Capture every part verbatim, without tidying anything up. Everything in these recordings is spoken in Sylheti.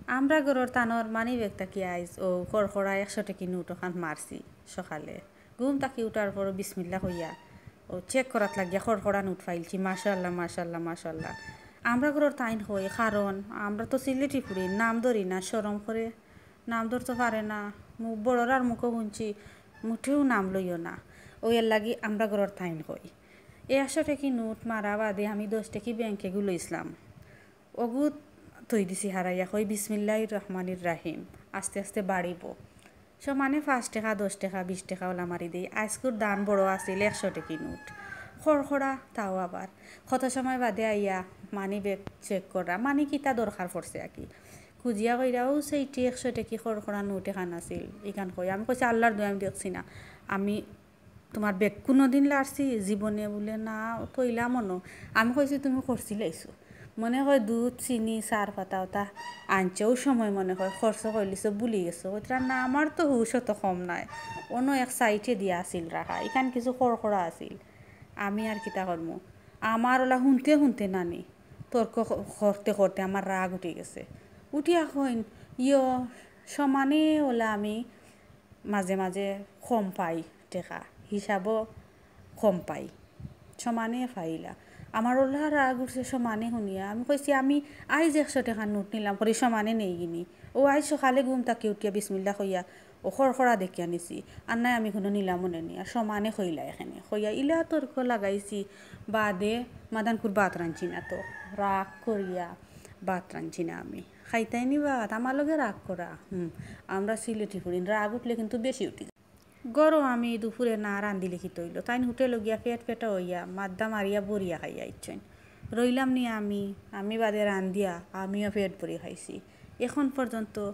আমরা ঘরর তানর মানি ব্যাগ থাকি আইজ অউ খড়খড়া একশো টেকি নোট অখান মারছি। সকালে ঘুম থাকি উঠার পর বিসমিল্লা কইয়া অউ চেক করাত লাগিয়া খড়খড়া নোট পাইলছি। মাশাআল্লাহ, মাশাআল্লাহ, মাশাআল্লাহ। আমরা ঘরর তাইন কই, কারণ আমরা তো সিলেটি ফুড়ি, নাম ধরি না, শরম করে নাম ধরতো পারে না। মু-, বড়রার মুখো হুনছি, মুঠেও নাম লইও না। অউ এরলাগি আমরা ঘরর তাইন কই। একশো টেকি নোট মারা বাদে আমি দশ টেকি ব্যাংকে গুলাইছলাম। অগুত থই দিছি হারাইয়া, কই বিসমিল্লাহির রহমানির রাহিম, আস্তে আস্তে বাড়িবো। সমানে পাঁচ টেকা, দশ টেকা, বিশ টেকা অলা মারি দেই। আইজকুর দান বড় আছিল একশো টেকি নোট, খড়খড়া, তাও আবার। কত সময় বাদে আইয়া মানি ব্যাগ চেক করা, মানি কিতা দরকার পড়ছে আর কি। খুঁজিয়া কইরা অউ সেইটি একশো টেকি খড়খড়া নোট এখান আছিল, ইখান কই। আমি কইছি, "আল্লার দোয়াই আমি দেখছি না, আমি তুমার ব্যাগ কুনুদিন লারছি জীবনে?" বুলে, "না, থইলাম অনো।" আমি কইছি, "তুমি করছিলাইছো?" মনে কয় দুধ, চিনি, চার পাতা অতা আনছে, অউ সময় মনে কয় খরচ করিলিছো, ভুলি গেছো। কইতরা, "না, আমার তো হুশ অত কম নায়, অনো এক সাইডে দিয়া আছিল রাখা, ইখান কিছু খড়খড়া আছিল।" আমি আর কিতা করমু, আমার অলা হুনতে হুনতে নানি তর্ক ক-, করতে করতে আমার রাগ উঠি গেছে। উঠিয়া কইন, "ইয়ো, সমানে অলা আমি মাঝে মাঝে কম পাই টেকা, হিসাবও কম পাই, সমানে পাইলা।" আমার অলা রাগ উঠছে সমানে হুনিয়া। আমি কইছি, "আমি আইজ একশো টেকার নোট নিলাম, করি সমানে নেইগিনি। অউ আইজ সকালে ঘুম থাকি উঠিয়া বিসমিল্লা কইয়া অউ খড়খড়া দেখিয়া নিছি, আর নায় আমি কুনু নিলামও নেইনি, আর সমানে কইলা এখানে।" কইয়া ইলা তর্ক লাগাইছি। বাদে মাদানকুর ভাত রানছি না তো, রাগ করিয়া ভাত রানছি না আমি। "খাইতায়নি ভাত, আমার লগে রাগ করা?" হুম, আমরা সিলেটি ফুড়িন, রাগ উঠলে কিন্তু বেশি উঠি যায়। ঘরো আমি দুপুরে না রান্দিলে কিতা অইলো, তাইন হোটেলো গিয়া পেট পেটা অইয়া মাদ্দা মারিয়া বরিয়া খাইয়া আইছইন। রইলাম নি আমি, আমি বাদে রান্দিয়া আমিও পেট ভরি খাইছি। এখন পর্যন্ত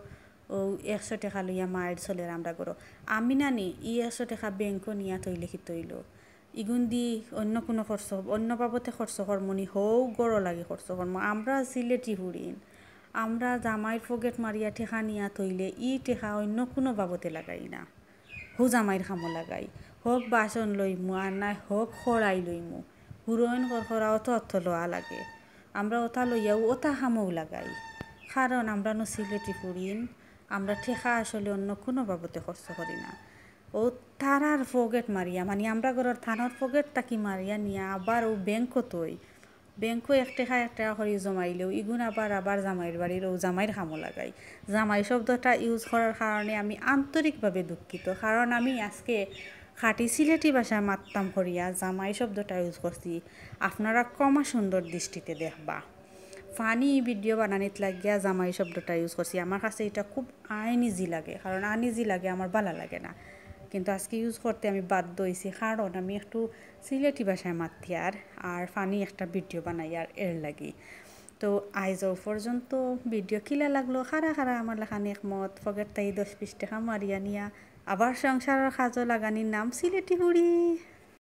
অউ একশো টেকা লইয়া মাইর চলের আমরা ঘরো। আমি নানি ই একশো টেকা ব্যাংকো নিয়া থইলে কিতা অইলো, ইগুন দি অন্য কুনু খরচ, অন্য বাবদে খরচ করমু নি, হউ ঘরো লাগি খরচ করমু। আমরা সিলেটি ফুড়িন, আমরা জামাইর পকেট মারিয়া টেকা নিয়া থইলে ই টেকা অন্য কুনু বাবদে লাগাই না। হউ জামাইর কামো লাগাই, হউক বাসন লইমু আর নায় হউক খড়াই লইমু। হুরইন খড়খড়া অত অত লওয়া লাগে, আমরা অতা লইয়াউ অতা কামো লাগাই। কারণ আমরা নু সিলেটি ফুড়িন, আমরা টেকা আসলে অন্য কুনু বাবদে খরচ করি না। অউ তারার পকেট মারিয়া, মানি আমরা ঘরর তানর পকেট থাকি মারিয়া নিয়া আবার অউ ব্যাংকো থই, ব্যাংকো এক টেকা এক টেকা করি জমাইলেউ ইগুন আবার আবার জামাইর বাড়ির অউ জামাইর কামো লাগাই। জামাই শব্দটা use করার কারণে আমি আন্তরিকভাবে দুঃখিত, কারণ আমি আজকে খাঁটি সিলেটি ভাষায় মাততাম করিয়া জামাই শব্দটা use করছি। আপনারা ক্ষমা সুন্দর দৃষ্টিতে দেখবা। Funny video বানানিত লাগিয়া জামাই শব্দটা use করছি। আমার কাছে ইটা খুব uneasy লাগে, কারণ uneasy লাগে আমার ভালা লাগে না, কিন্তু আজকে use করতে আমি বাধ্য অইছি, কারণ আমি একটু সিলেটি ভাষায় মাততিয়ার, আর funny একটা video বানাইয়ার, এরলাগি। তো আইজ অউ পর্যন্ত। Video কিলা লাগলো, কারা কারা আমার লাখান একমত, পকেট থাকি দশ বিশ টেকা মারিয়া নিয়া আবার সংসারর কাজো লাগানির নাম সিলেটি ফুড়ি।